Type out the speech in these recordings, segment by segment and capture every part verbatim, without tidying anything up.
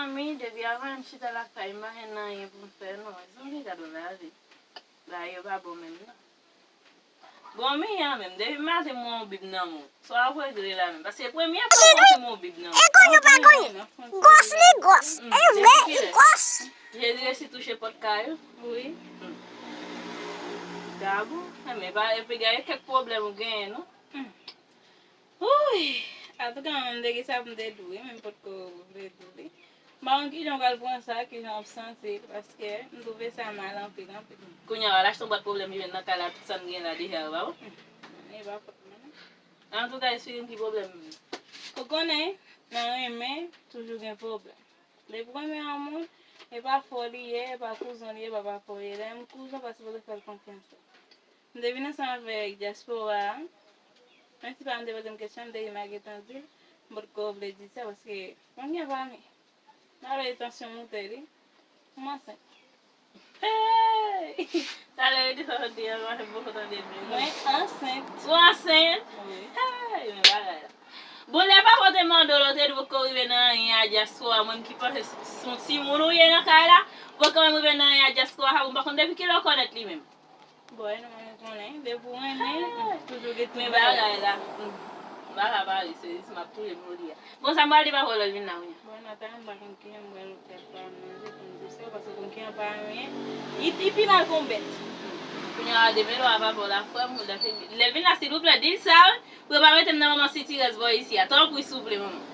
Zanmi, depi avan m chita lakay m pa gen anyen pou m fè non. Zanmi, gade yon lavi. Bagay yo pa bon menm non. Bon, mi an menm, depi maten m wè yon bib nan men w, sa w ap regle la menm? Paske premye fwa m wè w te gen yon bib nan men w. E konn yo pa konn. Gwòs li gwòs. E vre li gwòs. Jezi resi touche pòt kay ou? Wi. Gabo, men pa epi gade kèk pwoblèm ou genyen non. Wouy! Antouka, mwen, m te gen sa pou m te di w, wi, men m potko vle di w li. M pa konn kijan w pral pran sa, kijan w ap santi l, paske m twouve sa mal anpil, anpil. Kounye a, w al achte yon bwat pwoblèm ki vin nan kay la, tout sa n gen la deja, yo pa bon? E pa fòt mwen, non. Antouka, esplike m ki pwoblèm. Ou konnen, nan renmen, toujou gen pwoblèm. Depi w renmen yon moun, e pa frè w li ye, e pa kouzon w li ye, e pa papa w li ye. Lè menm kouzon w pa sipoze fè l konfyans. M te vin ansanm avèk dyaspora a. Menm si pa m te poze m kesyon, m te di m a gentan di l. M potko vle di sa paske mwen gen fanmi. Malè tansyon monte li. M ansent. Hey! Talè rete sa sot di an, m poko tande byen. Mwen ansent. Ou ansent? Wi. Hey, men bagay la. Bon, lè papa w te mande w la, w te di w potko rive nan anyen a dyaspora, mwen ki panse s- s- yon timoun ou ye nan kay la, ou potko menm rive nan anyen a dyaspora, sa bon, m pa konn depi kilè w konnèt li menm. Bon, e nou menm nou konnen, depi w renmen, toujou gen ti bagay la. M pa ka pale, se jis m ap touye m jodi a. Bon, sa m pral di papa w lè l vin la, wi. Bon, Nata, m pa konn kijan m pral fè pa manje pou m di sa, paske konn kijan pa renmen. Li, li pi mal kon bèt. Kounye a, demen lè w ap papa w la, frè m, lè l vin la, silvouplè, di l sa, wi, pou yo pa mete m nan manman sitirèz bò isi a. Tanpri, souple, manman.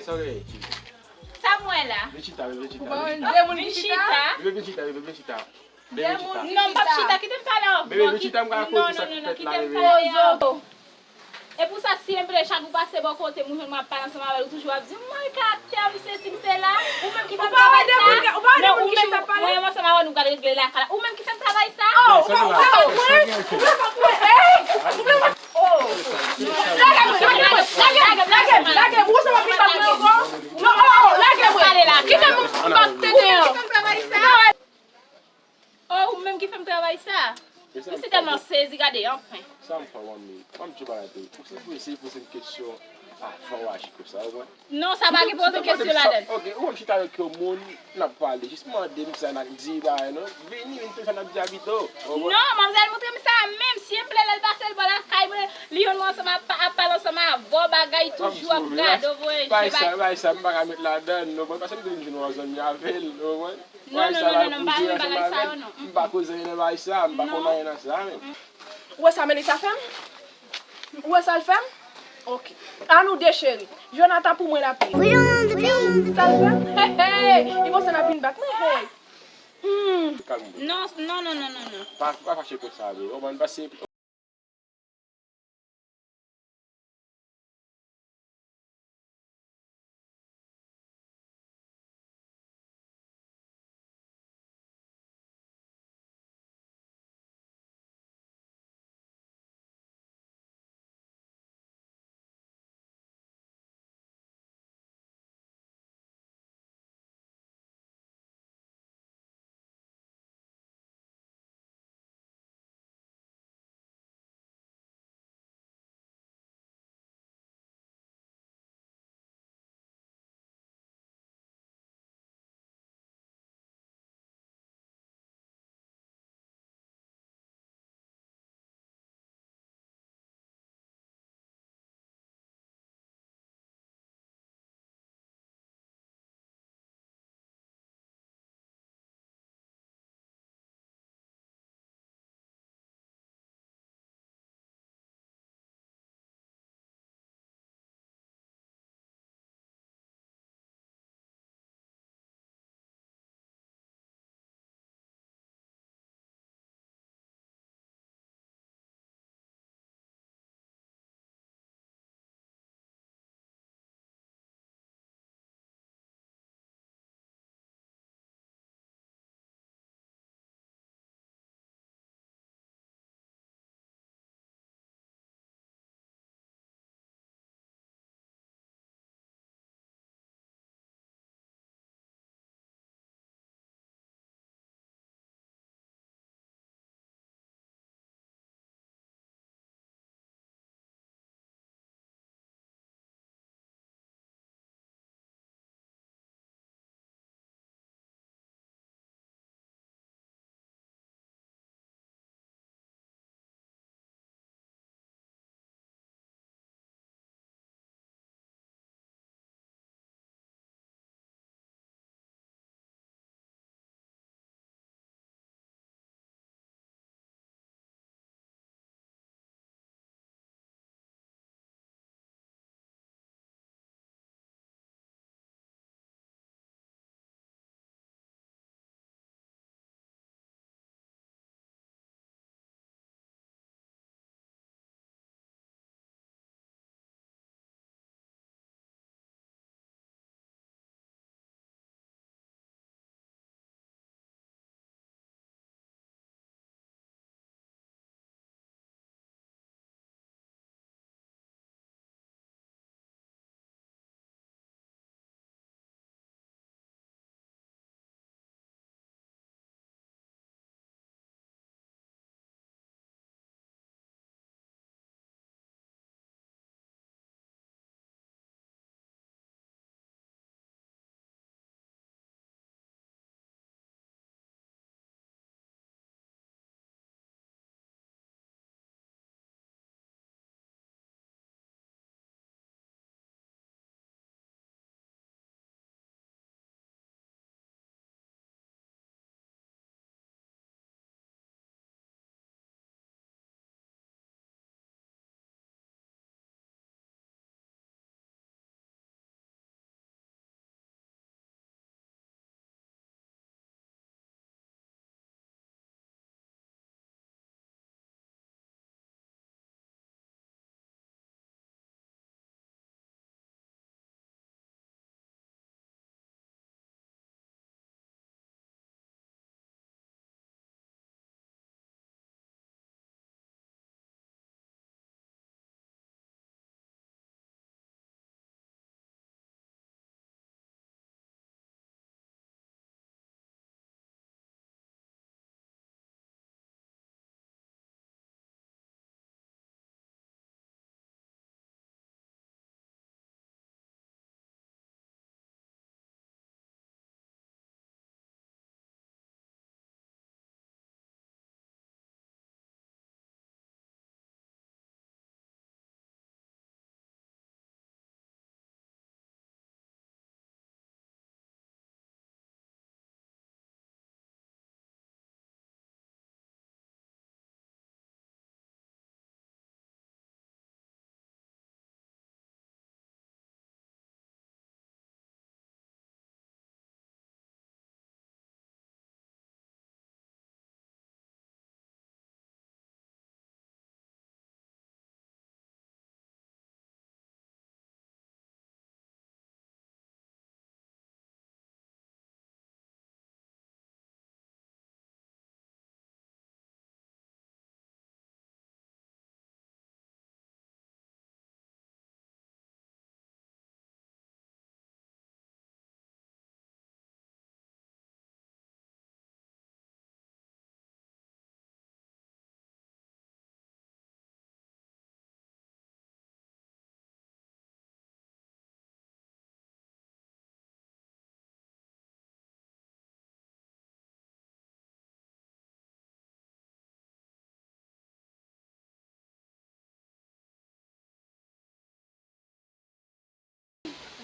Sa w genyen, Chita? Sa m wè la. Vin chita, vin chita, vin chita. Vin chita. Vin chita, vin chita. Vin chita. Non, m p ap chita, kite m pale avan. Bebe, vin chita, m ka rakonte sa ki fèt la, bebe. E pou sa, si m vle, chak ou pase bò kote m, ou jwenn mwen ap pale ansanm avè l, ou toujou ap di m, "Mwen karaktè m, sesi, m sela." Ou menm ki fè m travay sa. Ou pa wè demoun ki chita ap pale? Mwen menm ansanm avè nou pral regle lakay la. Ou menm ki fè m travay sa. Oh, ou pa, ou pa kwè? Ou pa kwè? Hey! Ou pa kwè? Oh! Lage m, lage m, lage m, lage m, lage m. Ou wè sa m ap pita pou yo ankò? Non, oh, lage m. Pale la. Kite m, m ap tete an. Ou menm ki fè m travay sa. Oh, ou menm ki fè m travay sa. M si tèlman sezi, gade, anfen. Sa m fè w, manmi? Manmi, ti bagay tou. Ou se pou eseye poze m kesyon avan w aji konsa, ou konprann? Non, sa pa gen poze kesyon ladan l. Ok, ou wè m chita avèk yon moun, n ap pale. Jis mande m sa, n ap di bagay, non? Vini, vin tande sa n ap di a pito, ou konprann? Non, manmzèl montre m sa menm. Si m vle, lè l pase l bò lakay mwen, li jwenn mwen ansanm ap, ap pale ansanm avè w, bagay toujou ap gade w, voye je. Bagay sa, bagay sa, m pa ka met ladan l, non, paske m te vin jwenn yon zanmi avè l, ou konprann? Non, non, non, non, non, m pa renmen bagay sa yo, non. M pa koze nan bagay sa, m pa konn anyen nan sa menm. Ou wè sa Melissa fè m? Ou wè sa l fè m? Ok. A nou de cheri. Jonathan pou mwen l ap ye. Sa l fè m? Hey, hey. Li panse l ap vin bat mwen, hey. Hmm. Kalm ou. Non, non, non, non, non, non. Pa, pa fache konsa, bro. Ou konprann? Pase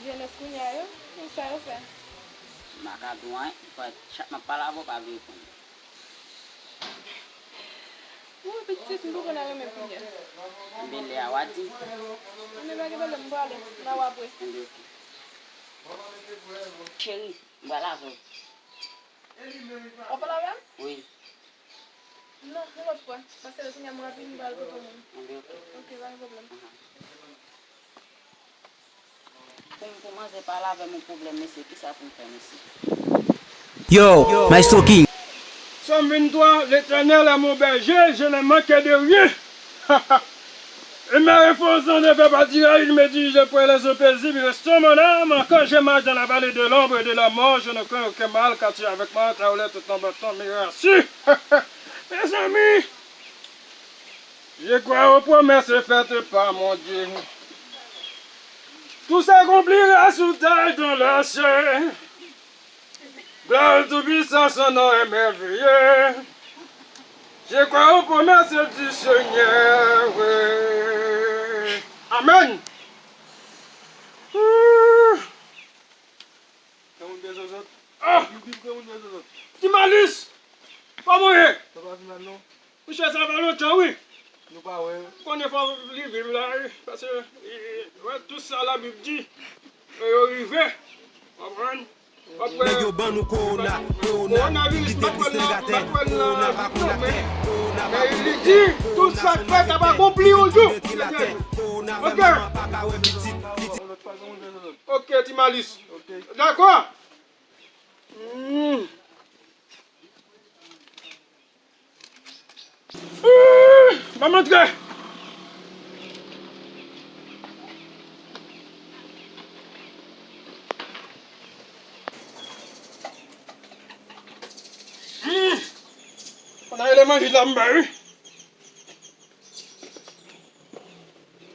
Jenès kounye a yo, men sa yo fè. M pa ka di w anyen, paske chak m ap pale avè w, w pa vle reponn. Ou pitit, m poko nan renmen kounye a. Ebyen, lè a w a di m. Ebyen, pa gen pwoblèm, m prale, m a w apre. Ebyen, oke. Cheri, m pral avè w. W ap pale avè m? Wi. Non, yon lòt fwa. Paske kounye a m rapid, m pral kote moun. Ebyen, oke. Oke, pa gen pwoblèm. Ahan. Pou m, pou manzè pale avè m yon pwoblèm, mesye, kisa pou m fè, mesye? Yo, Maestro King. Psaume vingt-trois, L'Éternel est mon berger, je ne manquerai de rien. Il me refoule dans de verts pâturages, il me dirige près les eaux paisibles, il restaure mon âme. Quand je marche dans la vallée de l'ombre et de la mort, je ne crains aucun mal, car tu es avec moi, ta houlette et ton bâton me rassurent. Mezanmi, je crois aux promesses faites par mon Dieu. Tout s'accomplira sous terre et dans le ciel. Gloire au Tout-Puissant, son nom est merveilleux. Je crois aux promesses du Seigneur. Oui. Amen. Ouh. Kè moun byen zòzòt. Ah! Bib, bib, kè moun byen zòzòt. Ti Malis! Kòman w ye? Sa pa vin mal non. Monchè, sa fè lontan, wi. Nou pa wè. Konnen fò li viv la, wi. Paske, e, e, wè, tout sa Labib di, e, yo rive. Konprann? Nèg yo ban nou kowona, kowona, kowona, kite plis nèg atè, kowona pa koule atè, kowona pa koule atè, kowona pa koule atè, kowona pa koule atè, kowona pa koule atè, kowona fè manman pa ka wè pitit, pitit. Ok, Ti Malis. Dakò. Hmm. Ban m antre. Hmm. Fò n al rele manje la m bay, wi.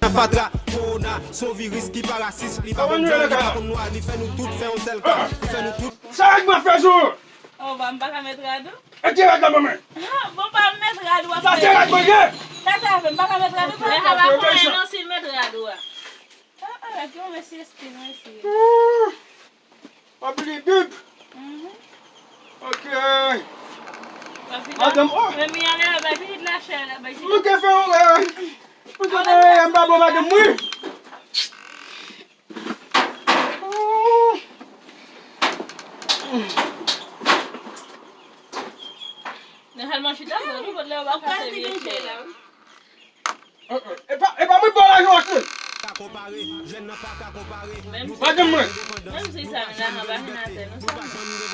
Nan fatra, kowona, se yon viris ki pa rasis, li pa konn blan, li pa konn nwa, li fè nou tout fè yon sèl ka, li fè nou tout. Sa k mwen fè sou ou? Oh, ba, m pa ka met rad ou? E ki rad la ban mwen? Ah, bon, pa m met rad ou ap fè. Sa se rad mwen ye? Sa, sa fè, m pa ka met rad ou, men sa pa konnen non si l met rad ou a. Ah, ah, rad yo, mèsi, Estil, mèsi. Ouh. W ap li Bib? Mhm. Ok. Papi, madanm, oh! Men mi ale la, bay pitit la chè la, bay pitit. Mwen te fè yon, eh, mwen te fè yon, eh, m pa bon madanm, wi. Oh. Nan sèlman chita, bon, nou pot lè w ap kase vye chè la. E pa, e pa mwen ba w lajan w achte. Ka konpare, jèn nan pa ka konpare. Menm si, menm si sa, men lajan pa vin atè nou, sa.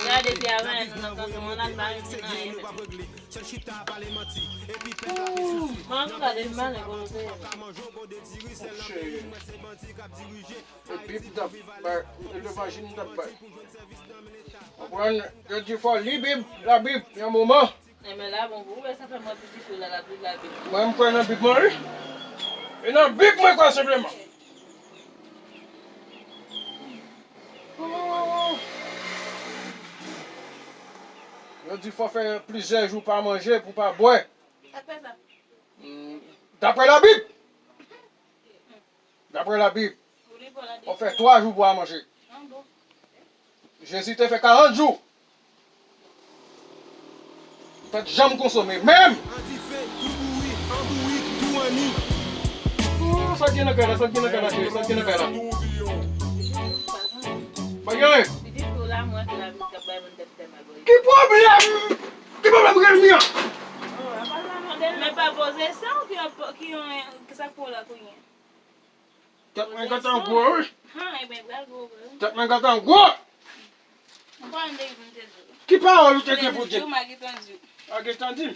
Gade, epi avan, nou nan tonton, nan mari, nan anyen. Sèl chita, pale manti, epi pèp la vin soufri. Bon, an tou ka, depi maten, kote w te ye? Ka manje yon gode diri, sèl nan peyi m, mwen se bandi k ap dirije. E Bib m t ap bay, e levanjil m t ap bay. Konprann? Yo di fò li Bib, Labib, yon moman. Enben, la bon pou ou, sa fè mwen piti sou la, la, la Bib. Mwen, m kwè nan Bib mwen, wi. E nan Bib mwen kwè senpleman. Oh. Yo di fò fè plizyè jou pa manje pou pa bwè. Sa k fè sa? Hmm, daprè Labib. Daprè Labib, ou fè twa jou pou w pa manje. Jezi te fè karant jou. Li pa t janm konsome menm. An dife, tou bouyi, an bouyi, tou anni. Ooh, sa k gen nan kay la, sa k gen nan kay la, cheri, sa k gen nan kay la. Pa gen anyen. Ki pwoblèm? Ki pwoblèm gen li an? Men pa poze sa, ki, ki, ki sa k pou la kounye? Tèt mwen gentan gwo, wi. Han, ebyen, pral gwo vre, wi. Tèt mwen gentan gwo. Ou pa wè m te di w. Ki pawòl ou te gen pou di? M te di w, m a gentan di w. A gentan di m.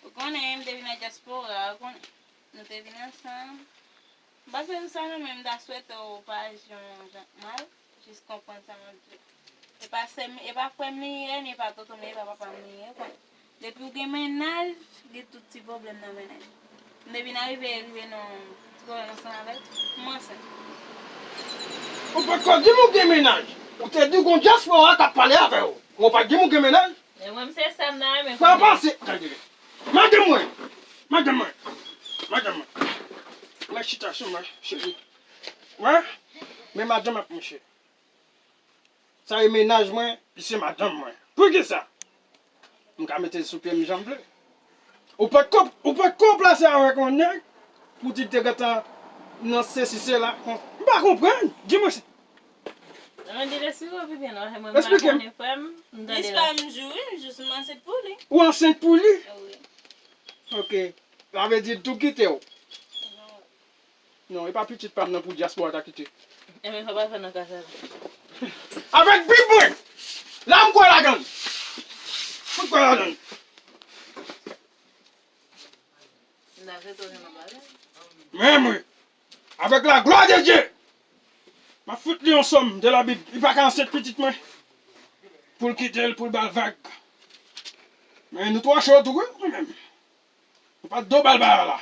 Ou konnen, m te vin nan dyaspora, ou konnen. Nou te vin ansanm. M pa t fè sa non, men m ta swete w pa aji yon jan mal. Jis konprann sa m ap di w. E pa sè m, e pa frè m li ye, ni pa tonton m li ye, e pa papa m li ye, ou konn. Depi w gen mennaj, gen tout ti pwoblèm nan mennaj. M te vin arive, rive nan ti pwoblèm ansanm avè l, m ansent. Ou pa t ko di m ou gen mennaj. Ou te di w gon dyaspora k ap pale avè w. Men w pa t di m ou gen mennaj. Men mwen, m se sa m nan renmen konnen. Fè pase, tande. Madanm mwen. Madanm mwen. Madanm mwen. Mwen chita sou mwen, cheri. Wè? Men madanm ap mouche. Sa e mennaj mwen, li se madanm mwen. Poukisa? M ka mete l sou pye m jan m vle. Ou pa t ko, ou pa t ko plase avèk yon nèg pou di te gentan nan sesi sela. M pa konprann. Di mwen si. Mwen di l eksplike w pi byen non, mwen pa konnen frè m, m tande l. Jis pa m jou, wi, m jis m ansent pou li. Ou ansent pou li? Wi. Ok. Sa vle di l tou kite w? Non, e pa pitit pa m nan pou dyaspora ta kite. Ebyen, sa pa fè nan ka sa. Avèk Bib mwen! La m kwè ladan l. M kwè ladan l. M ta fè tou nan bagay. Men mwen, avèk la glwa de Dye, m ap fout li yon sòm de la Bib. Li pa ka ansent pitit mwen. Pou l kite l, pou l ba l vag. Men nou twò cho tou, wi, nou menm. Nou pa t do bal bagay la.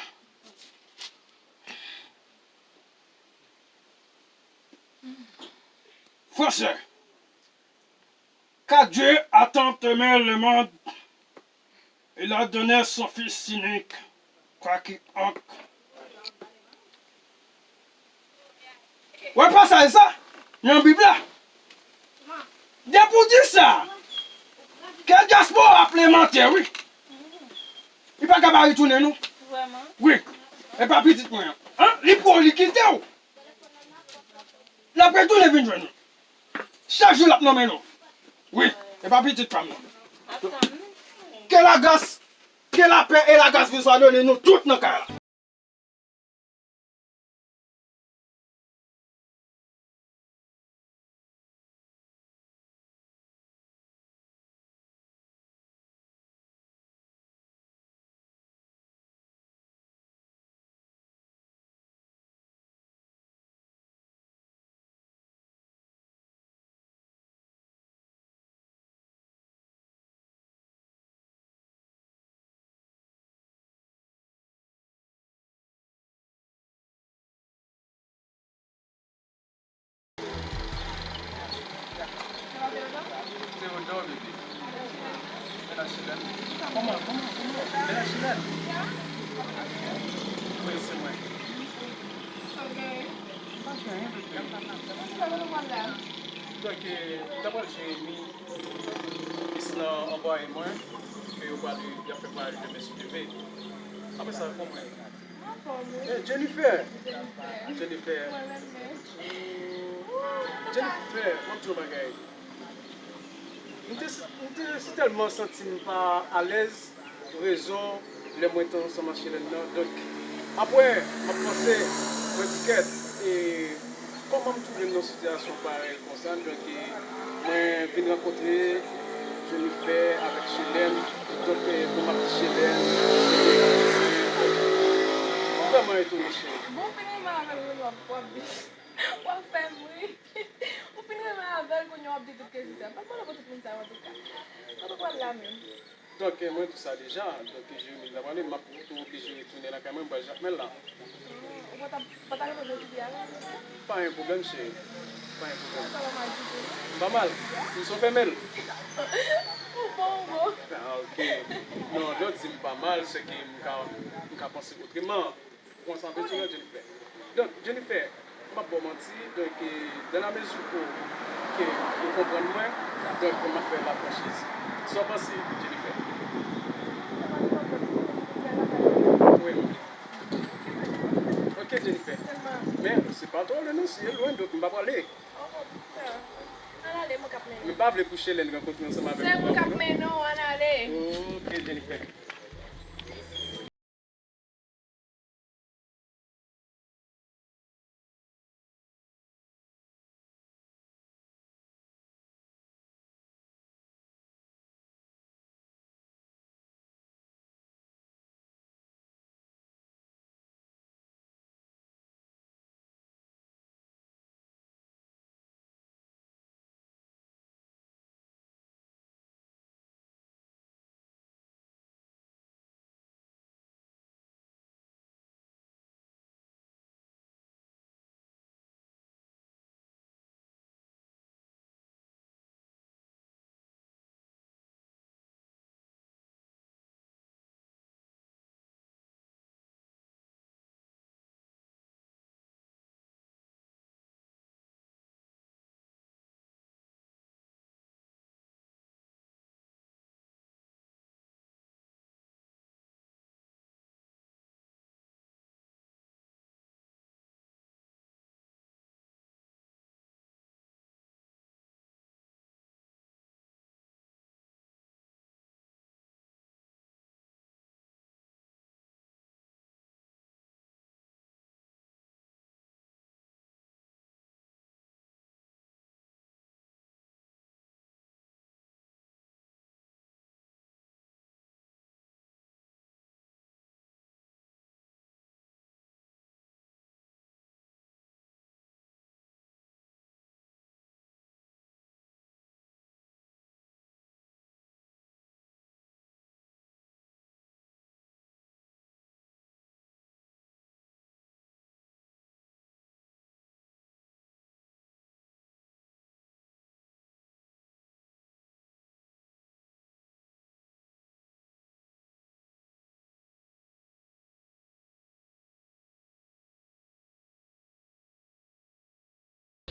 Fransè. Car Dieu a tant aimé le monde, il a donné son Fils unique, quoi quiconque. Wè pasaj sa nan Bib la. Depi w di sa, ke dyaspora ap lemante, wi. Li pa ka pa retounen, non. Vrèman? Wi. E pa pitit mwen an. An, li pran w, li kite w. L ap retounen vin jwenn nou. Chak jou l ap nonmen nou. Wi, e pa pitit pa m nan. Ke lagras, ke lapè e lagras Bondye swa done nou tout nan kay la. Teodò, bebe. Bèl chilèn. Kòman, kòman, kòman? Bèl chilèn. Wi, se mwen. Pa gen anyen, bebe. Donk, eh, m ta pral Jeremi. Mis lan anvwaye mwen ke yo pral, y ap fè vwayaj demen si Dye vle. Apre sa, kòman? Anfòm, wi. Eh, Jennifer! Jennifer. Jennifer! Mwen renmen. Jennifer, mwen ap di yon bagay. M te, m te si tèlman santi m pa alèz. Rezon lè mwen te ansanm ak Chelèn nan. Donk, apre, m ap panse, mwen di kèt, e kòman m twouve m nan sitiyasyon parèy konsa? Donk, e mwen vin rankontre Jennifer avèk Chelèn. Donk, e pou m ap di Chelèn, m vrèman etone, cheri. Bon, ou fin renmen avè l, wi, w ap, w ap di. W ap fè m ri. Ou fin renmen avè l, kounye a w ap di tout kesyon sa. M pa t pale pou tout moun sa yo, antouka. Antouka, w al la menm. Donk, eh, mwen di w sa deja. Donk, Jeremi, m ta pale, m ap tou oblije retounen lakay mwen, m pral Jakmèl la. Hmm, ou pa ta, pa ta reponn jodi a la? Pa gen pwoblèm, cheri. Pa gen pwoblèm. Ou pa mal ditou, non? M pa mal. M sou fèmen l. Ou bon, ou bon. Ah, ok. Non, lè w di m pa mal, se ke m ka, m ka panse otreman. Ou konn sa m vle di w la, Jennifer. Donk, Jennifer, m p ap ba w manti, donk, eh, dans la mesure où ke ou konprann mwen, donk, m ap fè la franchiz. Sa w panse, Jennifer? Wi. Ok, Jennifer. Men, se pa twò lwen non, si e lwen, donk m pa prale. Men m pa vle pou Chelèn rankontre ansanm avèk ou. Se mwen k ap mennen w, ann ale. Ok, Jennifer.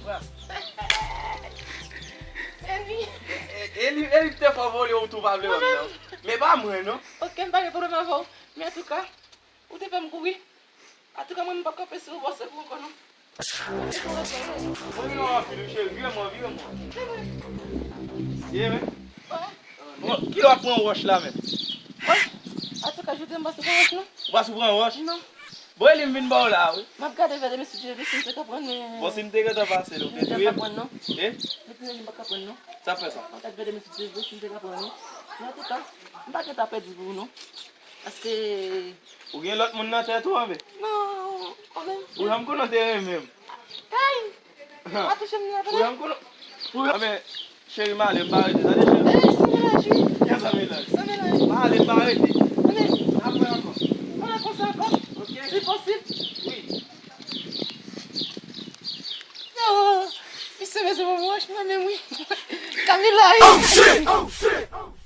E li, e li te fè vole ou tou pa vle wè m non. Men pa mwen non. Ok, m pa gen pwoblèm avè w. Men antouka, ou te fè m kouri. Antouka, mwen, m p ap kanpe sou ou, bòs, se pou ankò non. Mwen gen anpil, wi, cheri. Vire mwen, vire mwen. Ye, wi. Bon, kilè w ap pran wòch la menm? Mwen? Antouka, jodi a, m pa sou pran wòch non. Ou pa sou pran wòch? Non. Bon, e li m vin ba w la, wi. M ap gade vè demen si Dye vle, si m te ka pran, men. Bon, si m te gentan pase l, ou te touye m? M pa pran non. E? Depi lè li m pa ka pran non. Sa fè sa? M ap gade vè demen si Dye vle, si m te ka pran non. Men antouka, m pa gentan pèdi pou ou non. Paske ou gen lòt moun nan tèt ou, anben? Non, anben. Ou janm konnen w te renmen m. Kay! Pa touche m nan, tande? Ou janm konnen. Anben, cheri, m ale, m pa rete, tande, cheri? Ey, san melanj, wi. Kisa san melanj? San melanj. M ale, m pa rete. Tande? N ap wè ankò. Pale konsa ankò. Ok. Si posib. Wi. Yo, misye bezwen yon wòch mwen menm, wi. Camila, wi. Oh, shit! Oh, shit!